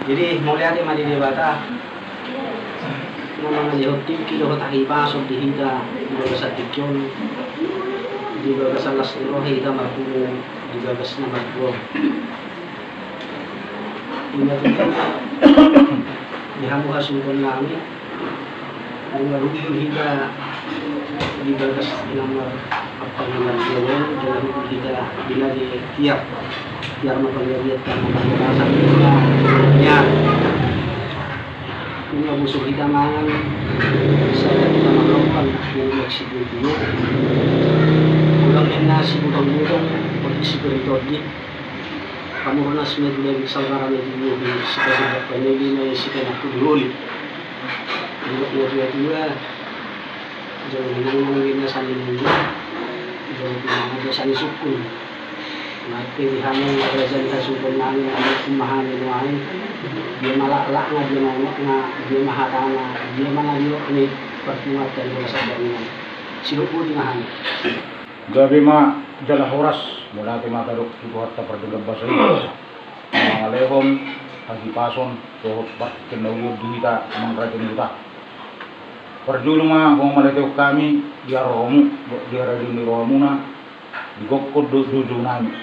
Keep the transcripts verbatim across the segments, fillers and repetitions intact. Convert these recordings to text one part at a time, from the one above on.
Jadi mauliate ma di Debata na mangalehon tingki dohot hahipason di hita di bagasan tingki on, di bagasan las ni roha hita marpungu di bagas na martua on. Ima tutu di hamu hasuhuton nami, nunga hundul hita di bagas na marpanganan dia on, nunga hundul hita di lage tiar, tiar ma panggabean, tiar ma panggabean, tiar. Nunga bosur hita mangan, sada hita marlompan, nunga sibulbul. Ulang ninna sibutong-butong, otik sitoritondi. Pamurnas ma di lambik, saudara ma di lambik, sipasidak pameli ma i, sipanakku di holi. Didok na tua-tua, jolo minang ma ninna sani nunga, jolo minang ma ninna sani sungkun. Mate di hamu raja ni hasuhuton nami, anak ma hami nuaeng. Dia ma laklakna, dia ma unokna, dia ma hatana, dia ma na nidokna i, parpunguanta di bagasan dainang. Sidok boti ma hami. Gabe ma jala horas, mauliate ma tadok tu Tuhanta pardenggan basa i, na mangalehon hahipason dohot partingkian na uli on di hita, amang raja ni huta. Parjolo ma humameletehon hami di haroromu, di haroro ni rohamuna, di gokhon dohot joujou nami.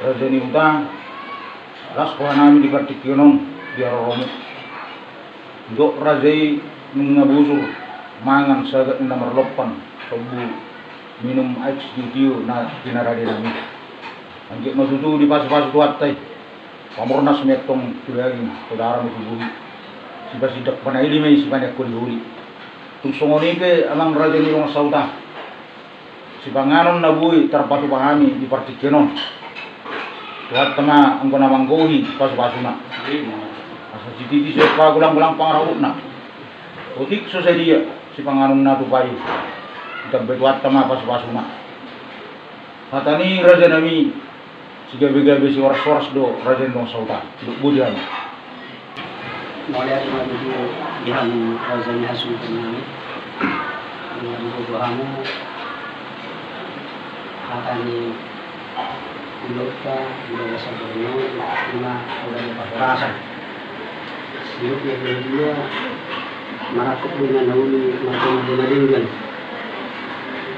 Raja ni huta, las roha nami di partingkian on di haroromu. Didok raja i nunga bosur mangan sagat na marlompan, sombu minum aek sitio-tio na pinarade nami. Anggiat ma tutu dipasu-pasu Tuhanta i. Pamurnas ma i antong tu daging, saudara ma tu bohi. Sipasidak panaili ma i, sipanakku di holi. Tung songon i pe, amang raja ni dongan sahuta, sipanganon na boi tarpatupa hami di partingkian on, Tuhanta ma anggo na manggohi pasu-pasuna. Asa sititi siompa, golang-golang pangarahutna. Otik so sadia sipanganon na tupa i, ditambai Tuhanta ma pasu-pasuna. Hata ni raja nami, sigabe-gabe, sihoras-horas do raja ni dongan sahuta. Sidok boti hami. Mauliate ma tutu di hamu raja ni hasuhuton nami. Nunga diboto hamu hata ni ulaonta di bagasan borngin on, ima ulaon parhorasan. Sidok na dua-dua, marangkup do na uli, mardomu do na denggan.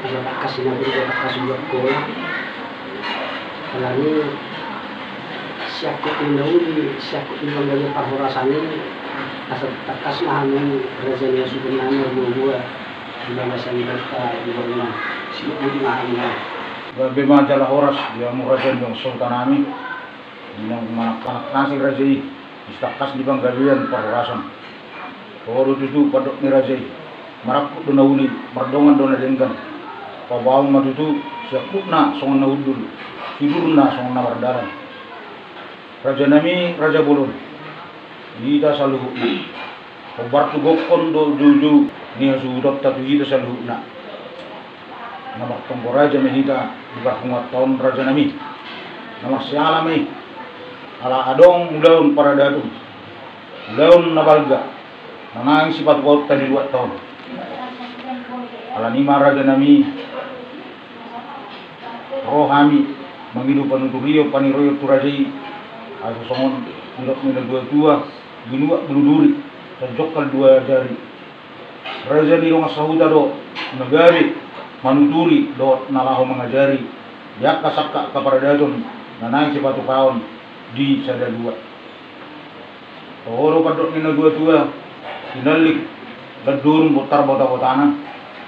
Asa tangkas na uli, tangkas ulaon holan. Alani siangkup ni na uli, siangkup ni panggabean parhorasan i, asa tangkas ma hami raja ni hasuhuton nami marboa-boa di bagasan ulaonta di borngin on. Sidok boti ma hami. Gabe ma jala horas di hamu raja ni dongan sahuta nami. Di na manangkanak nasi raja i, di sitangkas ni panggabean parhorasan. Toho do tutu pandok ni raja i, marangkup do na uli, mardongan do na denggan. Paboahon ma tutu, siangkupna songon na hundul, sudurna songon na mardalan. Raja nami, raja bolon, di hita saluhutna. Hombar tu gokhon dohot joujou ni hasuhutonta tu hita saluhutna. Na martonggo raja ma hita di parpunguanta on, raja nami. Na marsiala ma i, ala adong ulaon paradaton, ulaon na balga, na naeng sipatupaonta di luatta on. Alani i ma, raja nami, ro hami mangido panuturion, paniroion tu raja i. Asa songon nidok ni na tua-tua, binuat bulu duri, tajongkal dua jari. Raja ni dongan sahuta do na gabe manuturi dohot na laho mangajari di angka sangkap paradaton na naeng sipatupaon di sada luat. Toho do pandok ni na tua-tua, tinallik landorung bontar bota-botana,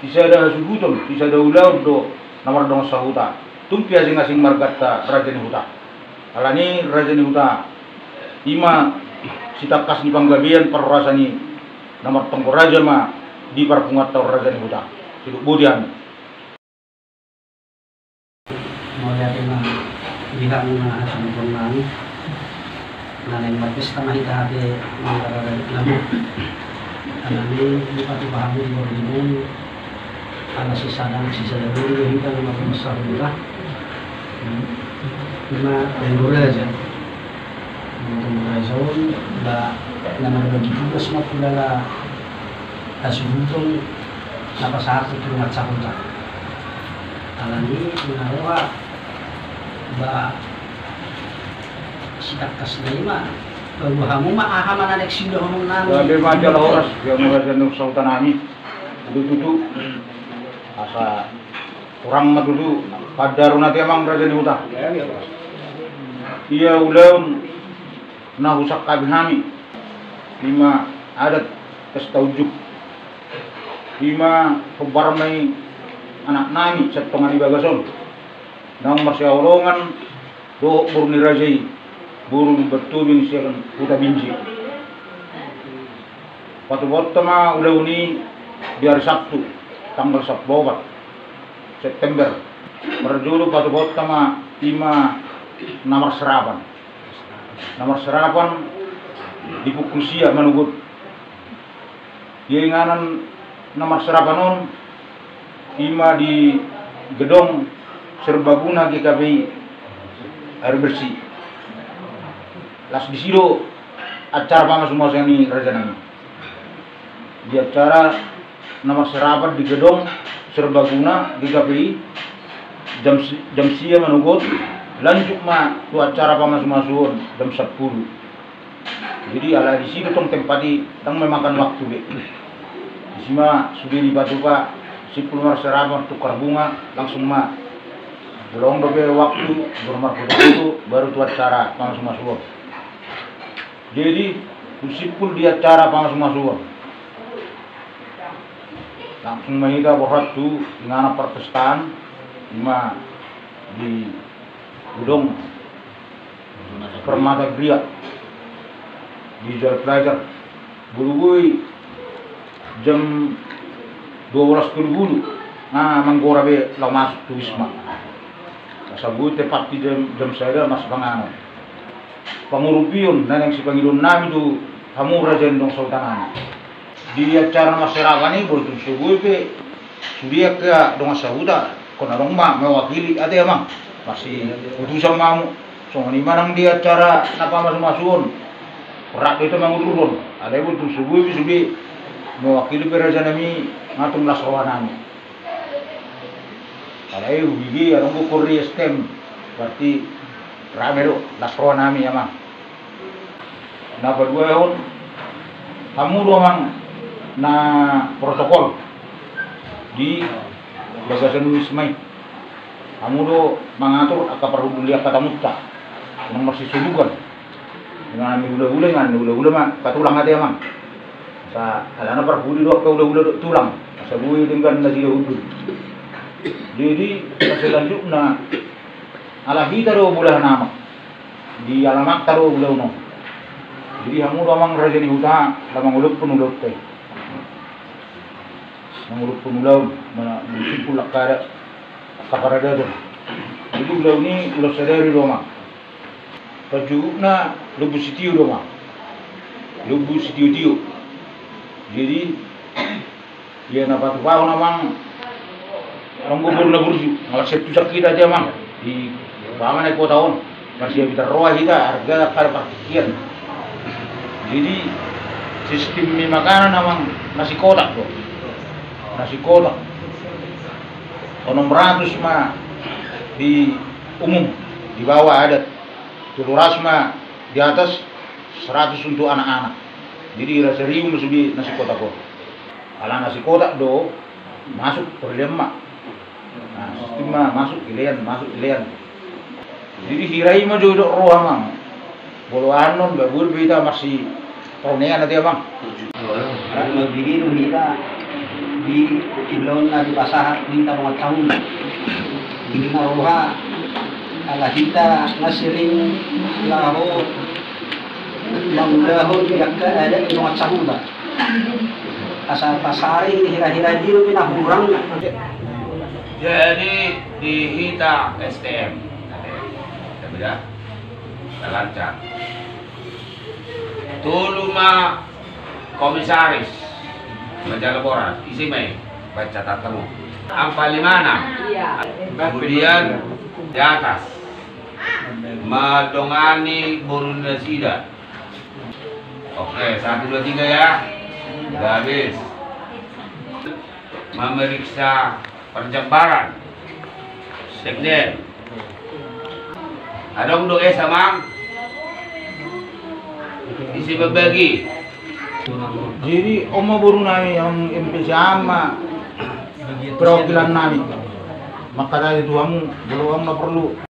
sisada hasuhuton, sisada ulaon do na mardongan sahuta. Tung pe asing-asing marganta raja ni huta. Alani raja ni huta, ima sitangkas ni panggabean parhorasan i, na martonggo raja ma di parpunguanta on, raja ni huta. Sidok boti hami. Mauliate ma di hamu na hasuhuton nami. Na naeng marpesta ma hita hape mangararai nama. Alani i dipatupa hamu di borngin on, ala sisada anak sisada boru do hita na mardongan sahuta. Ima tonggo raja. Ima tonggo raja on, ba na marbagi tugas ma tu lala hasuhuton na pasahat tu dongan sahuta. Alani i na roha, ba sitangkasna ima Hamu ma aha ma na naeng siulahononnami. Gabe ma jala horas di hamu raja ni sahutanami. Tutu, tutu. Asa hurang ma tutu pandaru na, ate amang raja ni huta. Ia ulaon na husangkapi hami, ima adat pesta unjuk, ima hombar ma i anaknami sian tonga ni bagas on, naung marsihaholongan dohot boru ni raja i, boru ni Batobing sian Huta Binjai. Patupaonta ma ulaon i di ari Sabtu, tanggal sampulu opat September. Marjolo patupaonta ma ima na marserapan. Na marserapan di pukul sia manogot. Ia inganan na marserapan on ima di gedong serbaguna G K P I Air Bersih. Las disi do acara pamasumasuon ni rajanami. Di acara na marserapan di gedong serbaguna G K P I jam si-, jam sia manogot, lanjut ma tu acara pamasumasuon jam sampulu. Jadi ala disi do tong tempat i, ndang memakan waktu be. Disi ma sude dipatupa, simpul marserapan, tukar bunga, langsung ma. Molo adong dope waktu, baru marfoto-foto, baru tu acara pamasumasuon. Jadi, tu simpul di acara pamasumasuon, langsung ma hita borhat tu inganan parpestaan, ima di gedong Permata Gria di Jalan Pelajar. Boi-boi jam dua belas tolu pulu na manggora be laho masuk tu Wisma. Asa boi tepat di jam, jam sada marsipanganon. Pangurupion na naeng sipangidoonnami tu hamu raja ni dongan sahutanami. Di acara marserapan i, molo tung so boi pe sude angka dongan sahuta, ingkon adong ma mewakili, ate amang. Marsiutusan ma hamu. Songon i ma nang di acara na pamasumasuon. Rap do hita mangurupi on. Alai molo tung so boi pe sude mewakili pe rajanami, nga tung las rohanami. Alai hubege adong do kori S T M, berarti rame do, las rohanami amang. Na paduahon, hamu do amang na protokol di bagasan Wisma i. Hamu do mangatur angka parhundul ni angka tamunta, unang marsisolukan. Inganan ni hula-hula, inganan ni hula-hula ma angka tulang, ate amang. Asa alana parpudi do angka hula-hula dohot tulang, asa boi denggan nasida hundul. Jadi, na selanjutna, ala hita do bolahan amak, di alamanta do ulaon on. Jadi hamu do amang raja ni huta, na mangolophon ulaonta i. Mangolophon ulaon, ma-, molo simpul angka adat, angka paradaton. Jadi ulaon i ulaon sadari do amang. Panjouhutna lombu sitio do amang. Lombu sitio-tio. Jadi, ia na patupahon amang, adong do boru na burju, nga marsiantusan hita, ate amang. Di, umpama na di kota on, marsihabitan roha hita, arga angka partingkian. Jadi, sistem ni makanan amang, nasi kotak do. Nasi kotak. Onom ratus ma di umum, di bawah adat. Tolu ratus ma di atas, seratus untuk anak-anak. Jadi, ra saribu ma sude nasi kotak on. Ala nasi kotak do, masuk, perlian ma. Nah, sistem ma, masuk, ilean, masuk, ilean. Jadi, hira i ma jo didok roha, amang. Molo anon, ba boi pe hita marsi Paune an, ate amang. Rap mambege do hita di ulaon na dipasahat di hita dongan sahuta. Di na roha ala hita na sering laho mangulahon di angka adat ni dongan sahuta. Asa pasari hira-hira i do pe na hurang. Jadi di hita S T M. Tapi dah, lancar. Tolu ma komisaris manjalo borat, ise ma i, baen catatmu. Ampa limana. Iya. Kemudian di atas, mandongani boru nasida. Oke, satu, dua, tiga ya. Udah habis. Memeriksa perjembaran. Sekjen. Adong do es, amang? Ise mambagi? Jadi on ma boru nami, on M P C A ma perwakilan nami. Mangkatai tu hamu, molo on na porlu.